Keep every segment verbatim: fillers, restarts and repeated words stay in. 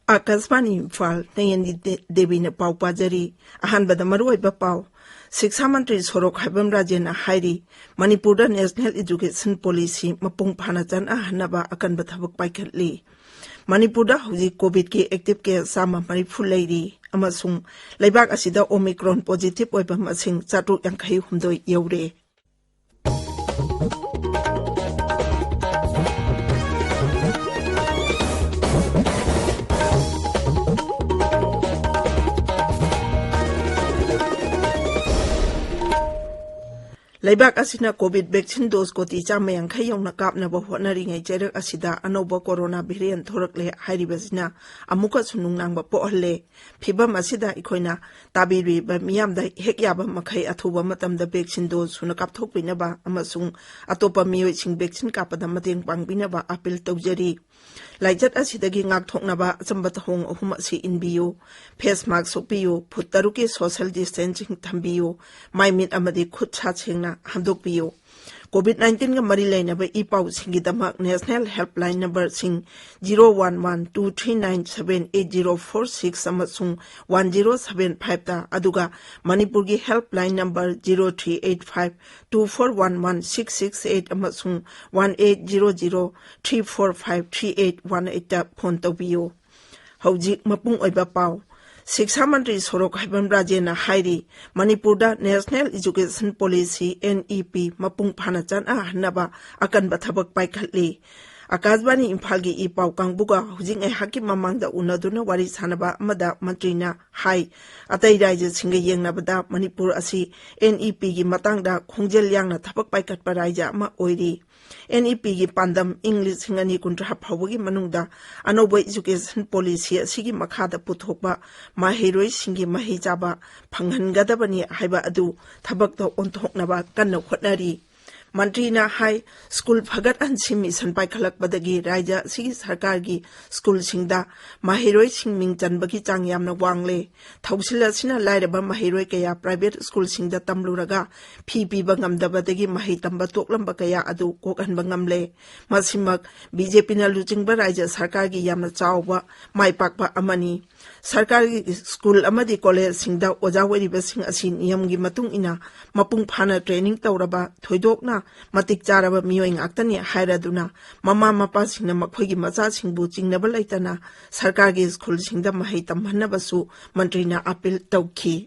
ꯑꯥꯀꯥꯁꯕꯥꯅꯤ ꯏꯝꯐꯥꯜ, ꯅꯌꯟꯗꯤ ꯗꯦ-, ꯗꯦꯕꯤꯅ ꯄꯥꯎ ꯄꯥꯖꯔꯤ꯫ ꯑꯍꯥꯟꯕꯗ ꯃꯔꯨꯑꯣꯏꯕ ꯄꯥꯎ꯫ ꯁꯤꯛꯁꯥ ꯃꯟꯇ꯭ꯔꯤ ꯁꯣꯔꯣꯛ ꯍꯥꯏꯕꯝ ꯔꯥꯖꯦꯟꯅ ꯍꯥꯏꯔꯤ, ꯃꯅꯤꯄꯨꯔꯗ National Education Policy ꯃꯄꯨꯡ ꯐꯥꯅ ꯆꯠꯅꯍꯟꯅꯕ ꯑꯀꯟꯕ ꯊꯕꯛ ꯄꯥꯏꯈꯠꯂꯤ꯫ ꯃꯅꯤꯄꯨꯔꯗ ꯍꯧꯖꯤꯛ ꯀꯣꯚꯤꯗꯀꯤ active case ꯆꯥꯝꯃ ꯃꯔꯤꯐꯨ ꯂꯩꯔꯤ ꯑꯃꯁꯨꯡ ꯂꯩꯕꯥꯛ ꯑꯁꯤꯗ Omicron positive ꯑꯣꯏꯕ ꯃꯁꯤꯡ ꯆꯥꯇ꯭ꯔꯨꯛ ꯌꯥꯡꯈꯩ ꯍꯨꯝꯗꯣꯏ ꯌꯧꯔꯦ꯫ ꯂꯩꯕꯥꯛ ꯑꯁꯤꯅ ꯀꯣꯚꯤꯗ vaccine dose ꯀꯣꯇꯤ ꯆꯥꯝꯃ ꯌꯥꯡꯈꯩ ꯌꯧꯅ ꯀꯥꯞꯅꯕ ꯍꯣꯠꯅꯔꯤꯉꯩ ꯆꯩꯔꯛ ꯑꯁꯤꯗ ꯑꯅꯧꯕ corona variant ꯊꯣꯔꯛꯂꯦ ꯍꯥꯏꯔꯤꯕꯁꯤꯅ ꯑꯃꯨꯛꯀꯁꯨ ꯅꯨꯡꯅꯥꯡꯕ ꯄꯣꯛꯍꯜꯂꯦ꯫ ꯐꯤꯚꯝ ꯑꯁꯤꯗ ꯑꯩꯈꯣꯏꯅ ꯇꯥꯕꯤꯔꯤꯕ ꯃꯤꯌꯥꯝꯗ ꯍꯦꯛ ꯌꯥꯕ ꯃꯈꯩ ꯑꯊꯨꯕ ꯃꯇꯝꯗ vaccine dose ꯁꯨꯅ ꯀꯥꯞꯊꯣꯛꯄꯤꯅꯕ ꯑꯃꯁꯨꯡ ꯑꯇꯣꯞꯄ ꯃꯤꯑꯣꯏꯁꯤꯡ vaccine ꯀꯥꯞꯄꯗ ꯃꯇꯦꯡ ꯄꯥꯡꯕꯤꯅꯕ appeal ꯇꯧꯖꯔꯤ꯫ ꯂꯥꯏꯆꯠ ꯑꯁꯤꯗꯒꯤ ꯉꯥꯛꯊꯣꯛꯅꯕ ꯑꯆꯝꯕ ꯊꯧꯑꯣꯡ ꯑꯍꯨꯝ ꯑꯁꯤ ꯏꯟꯕꯤꯌꯨ: face mask ꯎꯞꯄꯤꯌꯨ, ꯐꯨꯠ ꯇꯔꯨꯛꯀꯤ social distancing ꯊꯝꯕꯤꯌꯨ, ꯃꯥꯏ ꯃꯤꯠ ꯑꯃꯗꯤ ꯈꯨꯠ ꯁꯥ ꯁꯦꯡꯅ ꯍꯥꯝꯗꯣꯛꯄꯤꯌꯨ꯫ ꯀꯣꯚꯤꯗ ꯅꯥꯏꯟꯇꯤꯟꯒ ꯃꯔꯤ ꯂꯩꯅꯕ E ꯄꯥꯎꯁꯤꯡꯒꯤꯗꯃꯛ National Helpline numberꯁꯤꯡ zero one one two three nine seven eight zero four six ꯑꯃꯁꯨꯡ one zero seven fiveꯇ, ꯑꯗꯨꯒ ꯃꯅꯤꯄꯨꯔꯒꯤ helpline number zero three eight five two four one one six six eight ꯑꯃꯁꯨꯡ one eight zero zero three four five three eight one eightꯇ phone ꯇꯧꯕꯤꯌꯨ꯫ ꯍꯧꯖꯤꯛ ꯃꯄꯨꯡ ꯑꯣꯏꯕ ꯄꯥꯎ꯫ ꯁꯤꯛꯁꯥ ꯃꯟꯇ꯭ꯔꯤ ꯁꯣꯔꯣꯛ ꯍꯥꯏꯕꯝ ꯔꯥꯖꯦꯟꯅ ꯍꯥꯏꯔꯤ, ꯃꯅꯤꯄꯨꯔꯗ National Education Policy, NEP, ꯃꯄꯨꯡ ꯐꯥꯅ ꯆꯠꯅꯍꯟꯅꯕ ꯑꯀꯟꯕ ꯊꯕꯛ ꯄꯥꯏꯈꯠꯂꯤ꯫ ꯑꯀꯥꯁꯕꯥꯅꯤ ꯏꯝꯐꯥꯜꯒꯤ ꯏ ꯄꯥꯎ ꯀꯥꯡꯕꯨꯒ ꯍꯧꯖꯤꯛ ꯉꯥꯏꯍꯥꯛꯀꯤ ꯃꯃꯥꯡꯗ ꯎꯅꯗꯨꯅ ꯋꯥꯔꯤ ꯁꯥꯟꯅꯕ ꯑꯃꯗ ꯃꯟꯇ꯭ꯔꯤꯅ ꯍꯥꯏ, ꯑꯇꯩ ꯔꯥꯖ꯭ꯌꯁꯤꯡꯒ ꯌꯦꯡꯅꯕꯗ ꯃꯅꯤꯄꯨꯔ ꯑꯁꯤ NEPꯒꯤ ꯃꯇꯥꯡꯗ ꯈꯣꯡꯖꯦꯜ ꯌꯥꯡꯅ ꯊꯕꯛ ꯄꯥꯏꯈꯠꯄ ꯔꯥꯖ꯭ꯌ ꯑꯃ ꯑꯣꯏꯔꯤ꯫ NEPꯒꯤ ꯄꯥꯟꯗꯝ ꯏꯪ ꯂꯤꯁꯤꯡ ꯑꯅꯤ ꯀꯨꯟꯊ꯭ꯔꯥ ꯐꯥꯎꯕꯒꯤ ꯃꯅꯨꯡꯗ ꯑꯅꯧꯕ education policy ꯑꯁꯤꯒꯤ ꯃꯈꯥꯗ ꯄꯨꯊꯣꯛꯄ ꯃꯍꯩꯔꯣꯏꯁꯤꯡꯒꯤ ꯃꯍꯩ ꯆꯥꯕ ꯐꯪꯍꯟꯒꯗꯕꯅꯤ ꯍꯥꯏꯕ ꯑꯗꯨ ꯊꯕꯛꯇ ꯑꯣꯟꯊꯣꯛꯅꯕ ꯀꯟꯅ ꯍꯣꯠꯅꯔꯤ꯫ ꯃꯟꯇ꯭ꯔꯤꯅ ꯍꯥꯏ, ꯁ꯭ꯀꯨꯜ ꯐꯒꯠꯍꯟꯁꯤ ꯃꯤꯁꯟ ꯄꯥꯏꯈꯠꯂꯛꯄꯗꯒꯤ ꯔꯥꯖ꯭ꯌ ꯑꯁꯤꯒꯤ ꯁꯔꯀꯥꯔꯒꯤ ꯁ꯭ꯀꯨꯜꯁꯤꯡꯗ ꯃꯍꯩꯔꯣꯏꯁꯤꯡ ꯃꯤꯡ ꯆꯟꯕꯒꯤ ꯆꯥꯡ ꯌꯥꯝꯅ ꯋꯥꯡꯂꯦ꯫ ꯊꯧꯁꯤꯜ ꯑꯁꯤꯅ ꯂꯥꯏꯔꯕ ꯃꯍꯩꯔꯣꯏ ꯀꯌꯥ ꯄ꯭ꯔꯥꯏꯚꯦꯠ ꯁ꯭ꯀꯨꯜꯁꯤꯡꯗ ꯇꯝꯂꯨꯔꯒ ꯐꯤ ꯄꯤꯕ ꯉꯝꯗꯕꯗꯒꯤ ꯃꯍꯩ ꯇꯝꯕ ꯇꯣꯛꯂꯝꯕ ꯀꯌꯥ ꯑꯗꯨ ꯀꯣꯛꯍꯟꯕ ꯉꯝꯂꯦ꯫ ꯃꯁꯤꯃꯛ ꯕꯤ ꯖꯦ ꯄꯤꯅ ꯂꯨꯆꯤꯡꯕ ꯔꯥꯖ꯭ꯌ ꯁꯔꯀꯥꯔꯒꯤ ꯌꯥꯝꯅ ꯆꯥꯎꯕ ꯃꯥꯏ ꯄꯥꯛꯄ ꯑꯃꯅꯤ꯫ ꯁꯔꯀꯥꯔꯒꯤ ꯁ꯭ꯀꯨꯜ ꯑꯃꯗꯤ ꯀꯣꯂꯦꯖꯁꯤꯡꯗ ꯑꯣꯖꯥ ꯑꯣꯏꯔꯤꯕꯁꯤꯡ ꯑꯁꯤ ꯅꯤꯌꯝꯒꯤ ꯃꯇꯨꯡ ꯏꯟꯅ ꯃꯄꯨꯡ ꯐꯥꯅ ꯇ꯭ꯔꯦꯅꯤꯡ ꯇꯧꯔꯕ, ꯊꯣꯏꯗꯣꯛꯅ ꯃꯇꯤꯛ ꯆꯥꯔꯕ ꯃꯤꯑꯣꯏ ꯉꯥꯛꯇꯅꯤ ꯍꯥꯏꯔꯗꯨꯅ ꯃꯃꯥ ꯃꯄꯥꯁꯤꯡꯅ ꯃꯈꯣꯏꯒꯤ ꯃꯆꯥꯁꯤꯡꯕꯨ ꯆꯤꯡꯅꯕ ꯂꯩꯇꯅ ꯁꯔꯀꯥꯔꯒꯤ ꯁ꯭ꯀꯨꯜꯁꯤꯡꯗ ꯃꯍꯩ ꯇꯝꯍꯟꯅꯕꯁꯨ ꯃꯟꯇ꯭ꯔꯤꯅ ꯑꯥꯄꯤꯜ ꯇꯧꯈꯤ꯫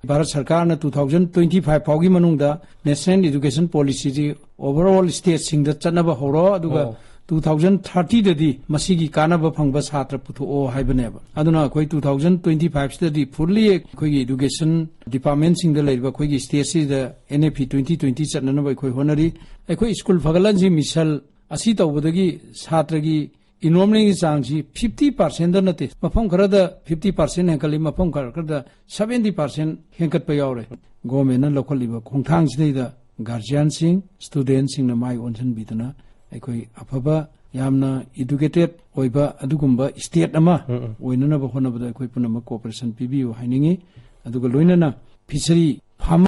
ꯚꯥꯔꯠ ꯁꯔꯀꯥꯔꯅ two thousand twenty five ꯐꯥꯎꯒꯤ ꯃꯅꯨꯡꯗ National Education Policyꯁꯤ overall stateꯁꯤꯡꯗ ꯆꯠꯅꯕ ꯍꯧꯔꯣ, ꯑꯗꯨꯒ ꯑꯣ꯫ two thousand thirtyꯗꯗꯤ ꯃꯁꯤꯒꯤ ꯀꯥꯟꯅꯕ ꯐꯪꯕ ꯁꯥꯇ꯭ꯔ ꯄꯨꯊꯣꯛꯑꯣ ꯍꯥꯏꯕꯅꯦꯕ꯫ ꯑꯗꯨꯅ ꯑꯩꯈꯣꯏ two thousand twenty fiveꯁꯤꯗꯗꯤ fully ꯑꯩꯈꯣꯏꯒꯤ education departmentꯁꯤꯡꯗ ꯂꯩꯔꯤꯕ ꯑꯩꯈꯣꯏꯒꯤ stateꯁꯤꯗ N A P twenty twenty ꯆꯠꯅꯅꯕ ꯑꯩꯈꯣꯏ ꯍꯣꯠꯅꯔꯤ꯫ ꯑꯩꯈꯣꯏ ꯁ꯭ꯀꯨꯜ ꯐꯒꯠꯍꯟꯁꯤ ꯃꯤꯁꯟ ꯑꯁꯤ ꯇꯧꯕꯗꯒꯤ ꯁꯥꯇ꯭ꯔꯒꯤ enrollmentꯒꯤ ꯆꯥꯡꯁꯤ fifty percentꯗ ꯅꯠꯇꯦ, ꯃꯐꯝ ꯈꯔꯗ fifty percent ꯍꯦꯟꯒꯠꯂꯤ, ꯃꯐꯝ ꯈꯔ ꯈꯔꯗ seventy percent ꯍꯦꯟꯒꯠꯄ ꯌꯥꯎꯔꯦ꯫ Governmentꯅ ꯂꯧꯈꯠꯂꯤꯕ ꯈꯣꯡꯊꯥꯡꯁꯤꯗꯩꯗ guardianꯁꯤꯡ, studentꯁꯤꯡꯅ ꯃꯥꯏ ꯑꯣꯟꯁꯤꯟꯕꯤꯗꯨꯅ ꯑꯩꯈꯣꯏ ꯑꯐꯕ, ꯌꯥꯝꯅ educated ꯑꯣꯏꯕ ꯑꯗꯨꯒꯨꯝꯕ state ꯑꯃ ꯎꯝ, ꯎꯝ꯫ ꯑꯣꯏꯅꯅꯕ ꯍꯣꯠꯅꯕꯗ ꯑꯩꯈꯣꯏ ꯄꯨꯝꯅꯃꯛ cooperation ꯄꯤꯕꯤꯌꯨ ꯍꯥꯏꯅꯤꯡꯏ꯫ ꯑꯗꯨꯒ ꯂꯣꯏꯅꯅ fishery farm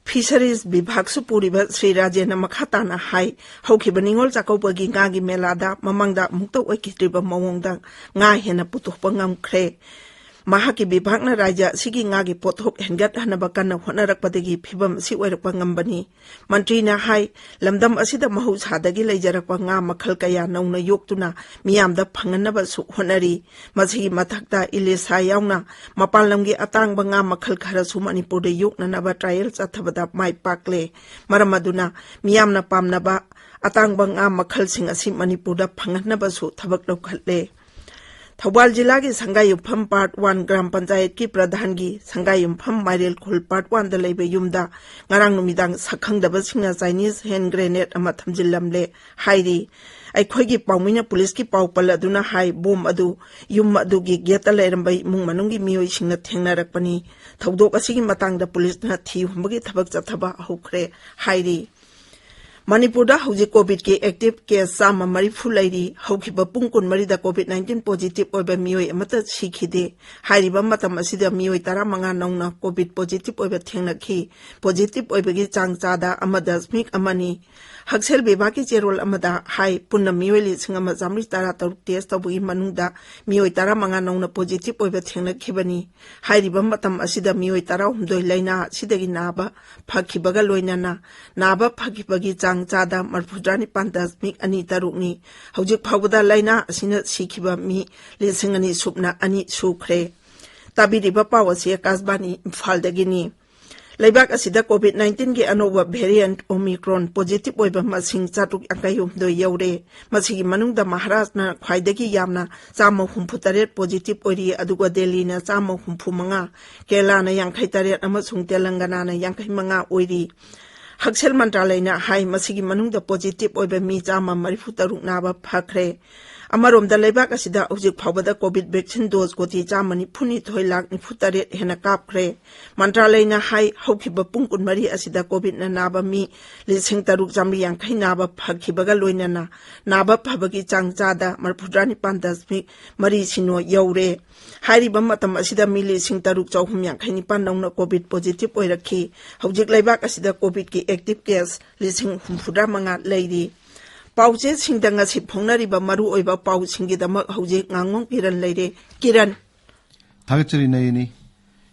Fisheries ꯕꯤꯚꯥꯒꯁꯨ ꯄꯨꯔꯤꯕ ꯁ꯭ꯔꯤ ꯔꯥꯖꯦꯟꯅ ꯃꯈꯥ ꯇꯥꯅ ꯍꯥꯏ, ꯍꯧꯈꯤꯕ ꯅꯤꯉꯣꯜ ꯆꯥꯛꯀꯧꯕꯒꯤ ꯉꯥꯒꯤ ꯃꯦꯂꯥꯗ ꯃꯃꯥꯡꯗ ꯑꯃꯨꯛꯇ ꯑꯣꯏꯈꯤꯗ꯭ꯔꯤꯕ ꯃꯑꯣꯡꯗ ꯉꯥ ꯍꯦꯟꯅ ꯄꯨꯊꯣꯛꯄ ꯉꯝꯈ꯭ꯔꯦ꯫ ꯃꯍꯥꯛꯀꯤ ꯕꯤꯚꯥꯒꯅ ꯔꯥꯖ꯭ꯌ ꯑꯁꯤꯒꯤ ꯉꯥꯒꯤ ꯄꯣꯠꯊꯣꯛ ꯍꯦꯟꯒꯠꯍꯟꯅꯕ ꯀꯟꯅ ꯍꯣꯠꯅꯔꯛꯄꯗꯒꯤ ꯐꯤꯚꯝ ꯑꯁꯤ ꯑꯣꯏꯔꯛꯄ ꯉꯝꯕꯅꯤ꯫ ꯃꯟꯇ꯭ꯔꯤꯅ ꯍꯥꯏ, ꯂꯝꯗꯝ ꯑꯁꯤꯗ ꯃꯍꯧꯁꯥꯗꯒꯤ ꯂꯩꯖꯔꯛꯄ ꯉꯥ ꯃꯈꯜ ꯀꯌꯥ ꯅꯧꯅ ꯌꯣꯛꯇꯨꯅ ꯃꯤꯌꯥꯝꯗ ꯐꯪꯍꯟꯅꯕꯁꯨ ꯍꯣꯠꯅꯔꯤ꯫ ꯃꯁꯤꯒꯤ ꯃꯊꯛꯇ ꯏꯂꯤꯁꯥ ꯌꯥꯎꯅ ꯃꯄꯥꯟ ꯂꯝꯒꯤ ꯑꯇꯥꯡꯕ ꯉꯥ ꯃꯈꯜ ꯈꯔꯁꯨ ꯃꯅꯤꯄꯨꯔꯗ ꯌꯣꯛꯅꯅꯕ trial ꯆꯠꯊꯕꯗ ꯃꯥꯏ ꯄꯥꯛꯂꯦ꯫ ꯃꯔꯝ ꯑꯗꯨꯅ ꯃꯤꯌꯥꯝꯅ ꯄꯥꯝꯅꯕ ꯑꯇꯥꯡꯕ ꯉꯥ ꯃꯈꯜꯁꯤꯡ ꯑꯁꯤ ꯃꯅꯤꯄꯨꯔꯗ ꯐꯪꯍꯟꯅꯕꯁꯨ ꯊꯕꯛ ꯂꯧꯈꯠꯂꯦ꯫ ꯊꯧꯕꯥꯜ ꯖꯤꯂꯥꯒꯤ ꯁꯪꯒꯥꯏꯌꯨꯝꯐꯝ Part One ꯒ꯭ꯔꯥꯝ ꯄꯟꯆꯥꯌꯠꯀꯤ ꯄ꯭ꯔꯙꯥꯟꯒꯤ ꯁꯪꯒꯥꯏꯌꯨꯝꯐꯝ ꯃꯥꯏꯔꯦꯜ ꯈꯨꯜ Part Oneꯗ ꯂꯩꯕ ꯌꯨꯝꯗ ꯉꯔꯥꯡ ꯅꯨꯃꯤꯗꯥꯡ ꯁꯛꯈꯪꯗꯕꯁꯤꯡꯅ Chinese hand grenade ꯑꯃ ꯊꯝꯖꯤꯜꯂꯝꯂꯦ ꯍꯥꯏꯔꯤ꯫ ꯑꯩꯈꯣꯏꯒꯤ ꯄꯥꯎꯃꯤꯅ ꯄꯨꯂꯤꯁꯀꯤ ꯄꯥꯎ ꯄꯜꯂꯗꯨꯅ ꯍꯥꯏ, ꯕꯣꯝ ꯑꯗꯨ ꯌꯨꯝ ꯑꯗꯨꯒꯤ ꯒꯦꯠꯇ ꯂꯩꯔꯝꯕ ꯏꯃꯨꯡ ꯃꯅꯨꯡꯒꯤ ꯃꯤꯑꯣꯏꯁꯤꯡꯅ ꯊꯦꯡꯅꯔꯛꯄꯅꯤ꯫ ꯊꯧꯗꯣꯛ ꯑꯁꯤꯒꯤ ꯃꯇꯥꯡꯗ ꯄꯨꯂꯤꯁꯅ ꯊꯤ ꯍꯨꯝꯕꯒꯤ ꯊꯕꯛ ꯆꯠꯊꯕ ꯍꯧꯈ꯭ꯔꯦ ꯍꯥꯏꯔꯤ꯫ ꯃꯅꯤꯄꯨꯔꯗ ꯍꯧꯖꯤꯛ ꯀꯣꯚꯤꯗꯀꯤ ꯑꯦꯛꯇꯤꯚ ꯀꯦꯁ ꯆꯥꯝꯃ ꯃꯔꯤꯐꯨ ꯂꯩꯔꯤ꯫ ꯍꯧꯈꯤꯕ ꯄꯨꯡ ꯀꯨꯟꯃꯔꯤꯗ ꯀꯣꯚꯤꯗ ꯅꯥꯏꯟꯇꯤꯟ ꯄꯣꯖꯤꯇꯤꯚ ꯑꯣꯏꯕ ꯃꯤꯑꯣꯏ ꯑꯃꯠꯇ ꯁꯤꯈꯤꯗꯦ꯫ ꯍꯥꯏꯔꯤꯕ ꯃꯇꯝ ꯑꯁꯤꯗ ꯃꯤꯑꯣꯏ ꯇꯔꯥꯃꯉꯥ ꯅꯧꯅ ꯀꯣꯚꯤꯗ ꯄꯣꯖꯤꯇꯤꯚ ꯑꯣꯏꯕ ꯊꯦꯡꯅꯈꯤ꯫ ꯄꯣꯖꯤꯇꯤꯚ ꯑꯣꯏꯕꯒꯤ ꯆꯥꯡ ꯆꯥꯗ ꯑꯃ ꯗꯁꯃꯤꯛ ꯑꯃꯅꯤ꯫ ꯍꯛꯁꯦꯜ ꯕꯤꯚꯥꯒꯤ ꯆꯦꯔꯣꯜ ꯑꯃꯗ ꯍꯥꯏ, ꯄꯨꯟꯅ ꯃꯤꯑꯣꯏ ꯂꯤꯁꯤꯡ ꯑꯃ ꯆꯥꯃꯔꯤ ꯇꯔꯥ ꯇꯔꯨꯛ ꯇꯦꯁ ꯇꯧꯕꯒꯤ ꯃꯅꯨꯡꯗ ꯃꯤꯑꯣꯏ ꯇꯔꯥꯃꯉꯥ ꯅꯧꯅ ꯄꯣꯖꯤꯇꯤꯚ ꯑꯣꯏꯕ ꯊꯦꯡꯅꯈꯤꯕꯅꯤ꯫ ꯍꯥꯏꯔꯤꯕ ꯃꯇꯝ ꯑꯁꯤꯗ ꯃꯤꯑꯣꯏ ꯇꯔꯥꯍꯨꯝꯗꯣꯏ ꯂꯥꯏꯅꯥ ꯑꯁꯤꯗꯒꯤ ꯅꯥꯕ ꯐꯈꯤꯕꯒ ꯂꯣꯏꯅꯅ ꯅꯥꯕ ꯐꯈꯤꯕꯒꯤ ꯆꯥꯡ ꯆꯥꯗ ꯃꯔꯤꯐꯨꯇꯔꯥ ꯅꯤꯄꯥꯟ ꯗꯁꯃꯤꯛ ꯑꯅꯤ ꯇꯔꯨꯛꯅꯤ꯫ ꯍꯧꯖꯤꯛ ꯐꯥꯎꯕꯗ ꯂꯥꯏꯅꯥ ꯑꯁꯤꯅ ꯁꯤꯈꯤꯕ ꯃꯤ ꯂꯤꯁꯤꯡ ꯑꯅꯤ ꯁꯨꯞꯅ ꯑꯅꯤ ꯁꯨꯈ꯭ꯔꯦ꯫ ꯇꯥꯕꯤꯔꯤꯕ ꯄꯥꯎ ꯑꯁꯤ ꯑꯀꯥꯁꯕꯥꯅꯤ ꯏꯝꯐꯥꯜꯗꯒꯤꯅꯤ꯫ ꯂꯩꯕꯥꯛ ꯑꯁꯤꯗ ꯀꯣꯚꯤꯗ ꯅꯥꯏꯟꯇꯤꯟꯒꯤ ꯑꯅꯧꯕ ꯚꯦꯔꯤꯌꯦꯟꯠ ꯑꯣꯃꯤꯀ꯭ꯔꯣꯟ ꯄꯣꯖꯤꯇꯤꯚ ꯑꯣꯏꯕ ꯃꯁꯤꯡ ꯆꯥꯇ꯭ꯔꯨꯛ ꯌꯥꯡꯈꯩ ꯍꯨꯝꯗꯣꯏ ꯌꯧꯔꯦ꯫ ꯃꯁꯤꯒꯤ ꯃꯅꯨꯡꯗ ꯃꯍꯥꯔꯥꯁꯇ꯭ꯔꯅ ꯈ꯭ꯋꯥꯏꯗꯒꯤ ꯌꯥꯝꯅ ꯆꯥꯝꯃ ꯍꯨꯝꯐꯨ ꯇꯔꯦꯠ ꯄꯣꯖꯤꯇꯤꯚ ꯑꯣꯏꯔꯤ, ꯑꯗꯨꯒ ꯗꯦꯜꯂꯤꯅ ꯆꯥꯝꯃ ꯍꯨꯝꯐꯨ ꯃꯉꯥ, ꯀꯦꯔꯂꯥꯅ ꯌꯥꯡꯈꯩ ꯇꯔꯦꯠ ꯑꯃꯁꯨꯡ ꯇꯦꯂꯪꯒꯅꯥꯅ ꯌꯥꯡꯈꯩ ꯃꯉꯥ ꯑꯣꯏꯔꯤ꯫ ꯍꯛꯁꯦꯜ ꯃꯟꯇ꯭ꯔꯥꯂꯌꯅ ꯍꯥꯏ, ꯃꯁꯤꯒꯤ ꯃꯅꯨꯡꯗ ꯄꯣꯖꯤꯇꯤꯚ ꯑꯣꯏꯕ ꯃꯤ ꯆꯥꯝꯃ ꯃꯔꯤꯐꯨ ꯇꯔꯨꯛ ꯅꯥꯕ ꯐꯈ꯭ꯔꯦ꯫ ꯑꯃꯔꯣꯝꯗ, ꯂꯩꯕꯥꯛ ꯑꯁꯤꯗ ꯍꯧꯖꯤꯛ ꯐꯥꯎꯕꯗ ꯀꯣꯚꯤꯗ ꯚꯦꯛꯁꯤꯟ ꯗꯣꯁ ꯀꯣꯇꯤ ꯆꯥꯝꯃ ꯅꯤꯐꯨ ꯅꯤꯊꯣꯏ ꯂꯥꯈ ꯅꯤꯐꯨ ꯇꯔꯦꯠ ꯍꯦꯟꯅ ꯀꯥꯞꯈ꯭ꯔꯦ꯫ ꯃꯟꯇ꯭ꯔꯥꯂꯌꯅ ꯍꯥꯏ, ꯍꯧꯈꯤꯕ ꯄꯨꯡ ꯀꯨꯟꯃꯔꯤ ꯑꯁꯤꯗ ꯀꯣꯚꯤꯗꯅ ꯅꯥꯕ ꯃꯤ ꯂꯤꯁꯤꯡ ꯇꯔꯨꯛ ꯆꯥꯝꯃꯔꯤ ꯌꯥꯡꯈꯩ ꯅꯥꯕ ꯐꯈꯤꯕꯒ ꯂꯣꯏꯅꯅ ꯅꯥꯕ ꯐꯕꯒꯤ ꯆꯥꯡ ꯆꯥꯗ ꯃꯔꯤꯐꯨꯇꯔꯥ ꯅꯤꯄꯥꯟ ꯗꯁꯃꯤꯛ ꯃꯔꯤ ꯁꯤꯅꯣ ꯌꯧꯔꯦ꯫ ꯍꯥꯏꯔꯤꯕ ꯃꯇꯝ ꯑꯁꯤꯗ ꯃꯤ ꯂꯤꯁꯤꯡ ꯇꯔꯨꯛ ꯆꯍꯨꯝ ꯌꯥꯡꯈꯩ ꯅꯤꯄꯥꯟ ꯅꯧꯅ ꯀꯣꯚꯤꯗ ꯄꯣꯖꯤꯇꯤꯚ ꯑꯣꯏꯔꯛꯈꯤ꯫ ꯍꯧꯖꯤꯛ ꯂꯩꯕꯥꯛ ꯑꯁꯤꯗ ꯀꯣꯚꯤꯗꯀꯤ ꯑꯦꯛꯇꯤꯚ ꯀꯦꯁ ꯂꯤꯁꯤꯡ ꯍꯨꯝꯐꯨꯇꯔꯥ ꯃꯉꯥ ꯂꯩꯔꯤ꯫ ꯄꯥꯎꯆꯦꯁꯤꯡꯗ ꯉꯁꯤ ꯐꯣꯡꯅꯔꯤꯕ ꯃꯔꯨꯑꯣꯏꯕ ꯄꯥꯎꯁꯤꯡꯒꯤꯗꯃꯛ ꯍꯧꯖꯤꯛ ꯉꯥꯉꯣꯝ ꯀꯤꯔꯟ ꯂꯩꯔꯦ꯫ ꯀꯤꯔꯟ꯫ ꯊꯥꯒꯠꯆꯔꯤ ꯅꯌꯅꯤ꯫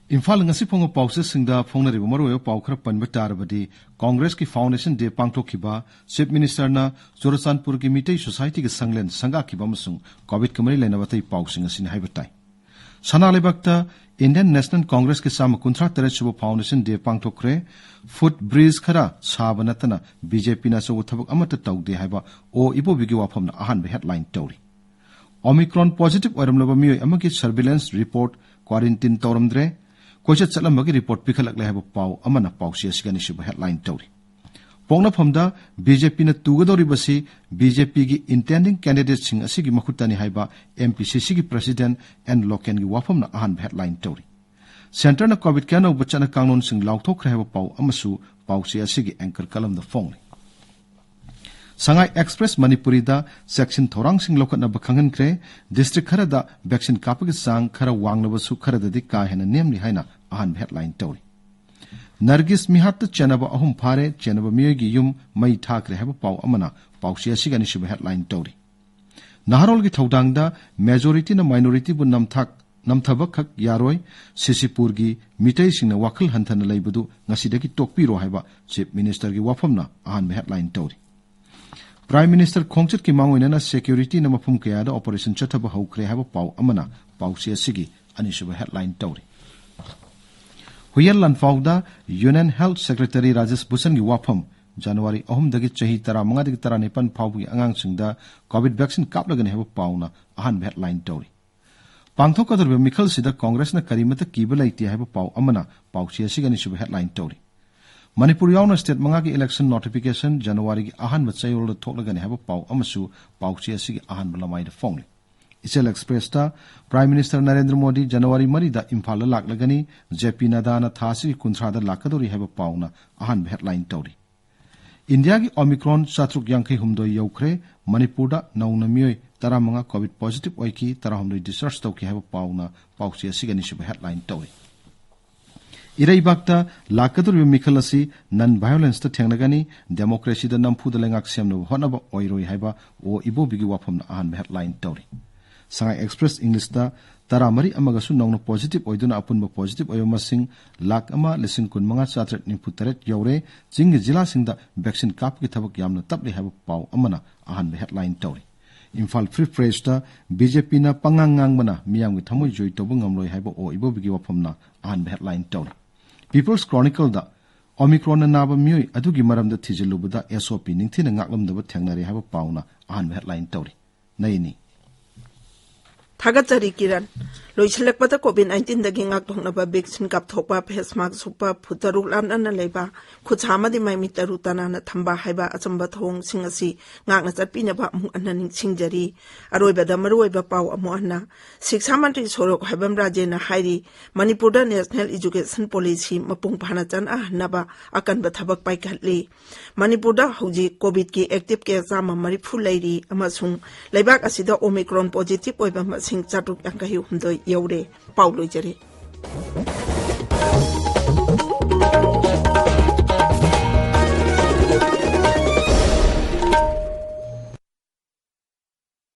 ꯏꯝꯐꯥꯜ ꯉꯁꯤ ꯐꯣꯡꯕ ꯄꯥꯎꯆꯦꯁꯤꯡꯗ ꯐꯣꯡꯅꯔꯤꯕ ꯃꯔꯨꯑꯣꯏꯕ ꯄꯥꯎ ꯈꯔ ꯄꯟꯕ ꯇꯥꯔꯕꯗꯤ, ꯀꯣꯡꯒ꯭ꯔꯦꯁꯀꯤ ꯐꯥꯎꯟꯗꯦꯁꯟ ꯗꯦ ꯄꯥꯡꯊꯣꯛꯈꯤꯕ, ꯆꯤꯐ ꯃꯤꯅꯤꯁꯇꯔꯅ ꯆꯨꯔꯆꯥꯟꯄꯨꯔꯒꯤ ꯃꯤꯇꯩ ꯁꯣꯁꯥꯏꯇꯤꯒꯤ ꯁꯪꯂꯦꯟ ꯁꯪꯒꯥꯈꯤꯕ ꯑꯃꯁꯨꯡ ꯀꯣꯚꯤꯗꯀ ꯃꯔꯤ ꯂꯩꯅꯕ ꯑꯇꯩ ꯄꯥꯎꯁꯤꯡ ꯑꯁꯤꯅꯤ ꯍꯥꯏꯕ ꯇꯥꯏ꯫ ꯁꯅꯥ ꯂꯩꯕꯥꯛꯇ ꯏꯟꯗꯤꯌꯟ ꯅꯦꯁꯅꯦꯜ ꯀꯣꯡꯒ꯭ꯔꯦꯁꯀꯤ ꯆꯥꯝꯃ ꯀꯨꯟꯊ꯭ꯔꯥ ꯇꯔꯦꯠ ꯁꯨꯕ ꯐꯥꯎꯟꯗꯦꯁꯟ ꯗꯦ ꯄꯥꯡꯊꯣꯛꯈ꯭ꯔꯦ꯫ ꯐꯨꯠ ꯕ꯭ꯔꯤꯖ ꯈꯔ ꯁꯥꯕ ꯅꯠꯇꯅ ꯕꯤ ꯖꯦ ꯄꯤꯅ ꯑꯆꯧꯕ ꯊꯕꯛ ꯑꯃꯠꯇ ꯇꯧꯗꯦ ꯍꯥꯏꯕ ꯑꯣ ꯏꯕꯣꯕꯤꯒꯤ ꯋꯥꯐꯝꯅ ꯑꯍꯥꯟꯕ ꯍꯦꯗꯂꯥꯏꯟ ꯇꯧꯔꯤ꯫ ꯑꯣꯃꯤꯀ꯭ꯔꯣꯟ ꯄꯣꯖꯤꯇꯤꯚ ꯑꯣꯏꯔꯝꯂꯕ ꯃꯤꯑꯣꯏ ꯑꯃꯒꯤ ꯁꯔꯚꯤꯂꯦꯟꯁ ꯔꯤꯄꯣꯔꯠ, ꯀ꯭ꯋꯥꯔꯦꯟꯇꯤꯟ ꯇꯧꯔꯝꯗ꯭ꯔꯦ, ꯀꯣꯏꯆꯠ ꯆꯠꯂꯝꯕꯒꯤ ꯔꯤꯄꯣꯔꯠ ꯄꯤꯈꯠꯂꯛꯂꯦ ꯍꯥꯏꯕ ꯄꯥꯎ ꯑꯃꯅ ꯄꯥꯎꯆꯦ ꯑꯁꯤꯒꯤ ꯑꯅꯤꯁꯨꯕ ꯍꯦꯗꯂꯥꯏꯟ ꯇꯧꯔꯤ꯫ ꯄꯣꯛꯅꯐꯝꯗ ꯕꯤ ꯖꯦ ꯄꯤꯅ ꯇꯨꯒꯗꯧꯔꯤꯕꯁꯤ ꯕꯤ ꯖꯦ ꯄꯤꯒꯤ intending candidateꯁꯤꯡ ꯑꯁꯤꯒꯤ ꯃꯈꯨꯠꯇꯅꯤ ꯍꯥꯏꯕ ꯑꯦꯝ ꯄꯤ ꯁꯤ ꯁꯤꯒꯤ president ꯑꯦꯟ ꯂꯣꯀꯦꯟꯒꯤ ꯋꯥꯐꯝꯅ ꯑꯍꯥꯟꯕ headline ꯇꯧꯔꯤ꯫ Centreꯅ COVID care ꯑꯅꯧꯕ ꯆꯠꯅ ꯀꯥꯡꯂꯣꯟꯁꯤꯡ ꯂꯥꯎꯊꯣꯛꯈ꯭ꯔꯦ ꯍꯥꯏꯕ ꯄꯥꯎ ꯑꯃꯁꯨ ꯄꯥꯎꯆꯦ ꯑꯁꯤꯒꯤ anchor columnꯗ ꯐꯣꯡꯂꯤ꯫ ꯁꯉꯥꯏ ꯑꯦꯛꯁꯄ꯭ꯔꯦꯁ ꯃꯅꯤꯄꯨꯔꯤꯗ ꯆꯦꯛꯁꯤꯟ ꯊꯧꯔꯥꯡꯁꯤꯡ ꯂꯧꯈꯠꯅꯕ ꯈꯪꯍꯟꯈ꯭ꯔꯦ꯫ District ꯈꯔꯗ vaccine ꯀꯥꯞꯄꯒꯤ ꯆꯥꯡ ꯈꯔ ꯋꯥꯡꯂꯕꯁꯨ ꯈꯔꯗꯗꯤ ꯀꯥ ꯍꯦꯟꯅ ꯅꯦꯝꯂꯤ ꯍꯥꯏꯅ ꯑꯍꯥꯟꯕ headline ꯇꯧꯔꯤ꯫ ꯅꯔꯒꯤꯁ ꯃꯤꯍꯥꯠꯇ ꯆꯦꯟꯅꯕ ꯑꯍꯨꯝ ꯐꯥꯔꯦ꯫ ꯆꯦꯟꯅꯕ ꯃꯤꯑꯣꯏꯒꯤ ꯌꯨꯝ ꯃꯩ ꯊꯥꯈ꯭ꯔꯦ ꯍꯥꯏꯕ ꯄꯥꯎ ꯑꯃꯅ ꯄꯥꯎꯆꯦ ꯑꯁꯤꯒꯤ ꯑꯅꯤꯁꯨꯕ headline ꯇꯧꯔꯤ꯫ ꯅꯍꯥꯔꯣꯜꯒꯤ ꯊꯧꯗꯥꯡꯗ majorityꯅ minorityꯕꯨ ꯅꯝꯊꯥꯛ, ꯅꯝꯊꯕꯈꯛ ꯌꯥꯔꯣꯏ꯫ ꯁꯤꯁꯤꯄꯨꯔꯒꯤ ꯃꯤꯇꯩꯁꯤꯡꯅ ꯋꯥꯈꯜ ꯍꯟꯊꯅ ꯂꯩꯕꯗꯨ ꯉꯁꯤꯗꯒꯤ ꯇꯣꯛꯄꯤꯔꯣ ꯍꯥꯏꯕ Chief Ministerꯒꯤ ꯋꯥꯐꯝꯅ ꯑꯍꯥꯟꯕ headline ꯇꯧꯔꯤ꯫ Prime Minister ꯈꯣꯡꯆꯠꯀꯤ ꯃꯥꯡꯑꯣꯏꯅꯅ securityꯅ ꯃꯐꯝ ꯀꯌꯥꯗ operation ꯆꯠꯊꯕ ꯍꯧꯈ꯭ꯔꯦ ꯍꯥꯏꯕ ꯄꯥꯎ ꯑꯃꯅ ꯄꯥꯎꯆꯦ ꯑꯁꯤꯒꯤ ꯑꯅꯤꯁꯨꯕ headline ꯇꯧꯔꯤ꯫ ꯍꯨꯏꯌꯦꯟ ꯂꯥꯟꯐꯥꯎꯗ Union Health Secretary ꯔꯥꯖꯦꯁ ꯚꯨꯁꯟꯒꯤ ꯋꯥꯐꯝ, ꯖꯅꯋꯥꯔꯤ ꯑꯍꯨꯝꯗꯒꯤ ꯆꯍꯤ ꯇꯔꯥꯃꯉꯥꯗꯒꯤ ꯇꯔꯥꯅꯤꯄꯥꯟ ꯐꯥꯎꯕꯒꯤ ꯑꯉꯥꯡꯁꯤꯡꯗ COVID vaccine ꯀꯥꯞꯂꯒꯅꯤ ꯍꯥꯏꯕ ꯄꯥꯎꯅ ꯑꯍꯥꯟꯕ headline ꯇꯧꯔꯤ꯫ ꯄꯥꯡꯊꯣꯛꯀꯗꯧꯔꯤꯕ ꯃꯤꯈꯜꯁꯤꯗ ꯀꯣꯡꯒ꯭ꯔꯦꯁꯅ ꯀꯔꯤꯃꯠꯇ ꯀꯤꯕ ꯂꯩꯇꯦ ꯍꯥꯏꯕ ꯄꯥꯎ ꯑꯃꯅ ꯄꯥꯎꯆꯦ ꯑꯁꯤꯒꯤ ꯑꯅꯤꯁꯨꯕ headline ꯇꯧꯔꯤ꯫ ꯃꯅꯤꯄꯨꯔ ꯌꯥꯎꯅ state ꯃꯉꯥꯒꯤ election notification ꯖꯅꯋꯥꯔꯤꯒꯤ ꯑꯍꯥꯟꯕ ꯆꯌꯣꯜꯗ ꯊꯣꯛꯂꯒꯅꯤ ꯍꯥꯏꯕ ꯄꯥꯎ ꯑꯃꯁꯨ ꯄꯥꯎꯆꯦ ꯑꯁꯤꯒꯤ ꯑꯍꯥꯟꯕ ꯂꯃꯥꯏꯗ ꯐꯣꯡꯂꯤ꯫ ꯏꯆꯦꯜ ꯑꯦꯛꯁꯄ꯭ꯔꯦꯁꯇ Prime Minister ꯅꯔꯦꯟꯗ꯭ꯔ ꯃꯣꯗꯤ ꯖꯅꯋꯥꯔꯤ ꯃꯔꯤꯗ ꯏꯝꯐꯥꯜꯗ ꯂꯥꯛꯂꯒꯅꯤ, ꯖꯦ ꯄꯤ ꯅꯗꯥꯅ ꯊꯥ ꯑꯁꯤꯒꯤ ꯀꯨꯟꯊ꯭ꯔꯥꯗ ꯂꯥꯛꯀꯗꯧꯔꯤ ꯍꯥꯏꯕ ꯄꯥꯎꯅ ꯑꯍꯥꯟꯕ headline ꯇꯧꯔꯤ꯫ ꯏꯟꯗꯤꯌꯥꯒꯤ Omicron ꯆꯥꯇ꯭ꯔꯨꯛ ꯌꯥꯡꯈꯩ ꯍꯨꯝꯗꯣꯏ ꯌꯧꯈ꯭ꯔꯦ꯫ ꯃꯅꯤꯄꯨꯔꯗ ꯅꯧꯅ ꯃꯤꯑꯣꯏ ꯇꯔꯥꯃꯉꯥ COVID positive ꯑꯣꯏꯈꯤ, ꯇꯔꯥꯍꯨꯝꯗꯣꯏ discharge ꯇꯧꯈꯤ ꯍꯥꯏꯕ ꯄꯥꯎꯅ ꯄꯥꯎꯆꯦ ꯑꯁꯤꯒꯤ ꯑꯅꯤꯁꯨꯕ headline ꯇꯧꯔꯤ꯫ ꯏꯔꯩꯕꯥꯛꯇ ꯂꯥꯛꯀꯗꯧꯔꯤꯕ ꯃꯤꯈꯜ ꯑꯁꯤ non-violenceꯇ ꯊꯦꯡꯅꯒꯅꯤ, democracyꯗ ꯅꯝꯐꯨꯗ ꯂꯩꯉꯥꯛ ꯁꯦꯝꯅꯕ ꯍꯣꯠꯅꯕ ꯑꯣꯏꯔꯣꯏ ꯍꯥꯏꯕ ꯑꯣ ꯏꯕꯣꯕꯤꯒꯤ ꯋꯥꯐꯝꯅ ꯑꯍꯥꯟꯕ headline ꯇꯧꯔꯤ꯫ ꯁꯉꯥꯏ ꯑꯦꯛꯁꯄ꯭ꯔꯦꯁ ꯏꯪꯂꯤꯁꯇ ꯇꯔꯥꯃꯔꯤ ꯑꯃꯒꯁꯨ ꯅꯧꯅ positive ꯑꯣꯏꯗꯨꯅ ꯑꯄꯨꯟꯕ positive ꯑꯣꯏꯕ ꯃꯁꯤꯡ ꯂꯥꯈ ꯑꯃ ꯂꯤꯁꯤꯡ ꯀꯨꯟꯃꯉꯥ ꯆꯥꯇ꯭ꯔꯦꯠ ꯅꯤꯐꯨ ꯇꯔꯦꯠ ꯌꯧꯔꯦ꯫ ꯆꯤꯡꯒꯤ ꯖꯤꯂꯥꯁꯤꯡꯗ vaccine ꯀꯥꯞꯄꯒꯤ ꯊꯕꯛ ꯌꯥꯝꯅ ꯇꯞꯂꯤ ꯍꯥꯏꯕ ꯄꯥꯎ ꯑꯃꯅ ꯑꯍꯥꯟꯕ headline ꯇꯧꯔꯤ꯫ ꯏꯝꯐꯥꯜ Free Pressꯇ ꯕꯤ ꯖꯦ ꯄꯤꯅ ꯄꯉꯥꯡ ꯉꯥꯡꯕꯅ ꯃꯤꯌꯥꯝꯒꯤ ꯊꯃꯣꯏ ꯖꯣꯏ ꯇꯧꯕ ꯉꯝꯂꯣꯏ ꯍꯥꯏꯕ ꯑꯣ ꯏꯕꯣꯕꯤꯒꯤ ꯋꯥꯐꯝꯅ ꯑꯍꯥꯟꯕ headline ꯇꯧꯔꯤ꯫ People's Chronicleꯗ Omicronꯅ ꯅꯥꯕ ꯃꯤꯑꯣꯏ ꯑꯗꯨꯒꯤ ꯃꯔꯝꯗ ꯊꯤꯖꯤꯜꯂꯨꯕꯗ S O P ꯅꯤꯡꯊꯤꯅ ꯉꯥꯛꯂꯝꯗꯕ ꯊꯦꯡꯅꯔꯦ ꯍꯥꯏꯕ ꯄꯥꯎꯅ ꯑꯍꯥꯟꯕ headline ꯇꯧꯔꯤ꯫ ꯅꯌꯅꯤ꯫ ꯊꯥꯒꯠꯆꯔꯤ ꯀꯤꯔꯟ꯫ ꯂꯣꯏꯁꯤꯜꯂꯛꯄꯗ, ꯀꯣꯚꯤꯗ ꯅꯥꯏꯟꯇꯤꯟꯗꯒꯤ ꯉꯥꯛꯊꯣꯛꯅꯕ ꯚꯦꯛꯁꯤꯟ ꯀꯥꯞꯊꯣꯛꯄ, ꯐꯦꯁ ꯃꯥꯛꯁ ꯎꯞꯄ, ꯐꯨꯠ ꯇꯔꯨꯛ ꯂꯥꯞꯅꯅ ꯂꯩꯕ, ꯈꯨꯠ ꯁꯥ ꯑꯃꯗꯤ ꯃꯥꯏ ꯃꯤꯠ ꯇꯔꯨ ꯇꯅꯥꯟꯅ ꯊꯝꯕ ꯍꯥꯏꯕ ꯑꯆꯝꯕ ꯊꯧꯑꯣꯡꯁꯤꯡ ꯑꯁꯤ ꯉꯥꯛꯅ ꯆꯠꯄꯤꯅꯕ ꯑꯃꯨꯛ ꯍꯟꯅ ꯅꯤꯡꯁꯤꯡꯖꯔꯤ꯫ ꯑꯔꯣꯏꯕꯗ ꯃꯔꯨꯑꯣꯏꯕ ꯄꯥꯎ ꯑꯃꯨꯛ ꯍꯟꯅ꯫ ꯁꯤꯛꯁꯥ ꯃꯟꯇ꯭ꯔꯤ ꯁꯣꯔꯣꯛ ꯍꯥꯏꯕꯝ ꯔꯥꯖꯦꯅ ꯍꯥꯏꯔꯤ, ꯃꯅꯤꯄꯨꯔꯗ ꯅꯦꯁꯅꯦꯜ ꯏꯖꯨꯀꯦꯁꯟ ꯄꯣꯂꯤꯁꯤ ꯃꯄꯨꯡ ꯐꯥꯅ ꯆꯠꯅꯍꯟꯅꯕ ꯑꯀꯟꯕ ꯊꯕꯛ ꯄꯥꯏꯈꯠꯂꯤ꯫ ꯃꯅꯤꯄꯨꯔꯗ ꯍꯧꯖꯤꯛ ꯀꯣꯚꯤꯗꯀꯤ ꯑꯦꯛꯇꯤꯚ ꯀꯦꯁ ꯆꯥꯝꯃ ꯃꯔꯤꯐꯨ ꯂꯩꯔꯤ ꯑꯃꯁꯨꯡ ꯂꯩꯕꯥꯛ ꯑꯁꯤꯗ ꯑꯣꯃꯤꯀ꯭ꯔꯣꯟ ꯄꯣꯖꯤꯇꯤꯚ ꯑꯣꯏꯕ ꯃꯁꯤꯡ ꯆꯥꯇ꯭ꯔꯨꯛ ꯌꯥꯡꯈꯩ ꯍꯨꯝꯗꯣꯏ ꯌꯧꯔꯦ꯫ ꯄꯥꯎ ꯂꯣꯏꯖꯔꯦ꯫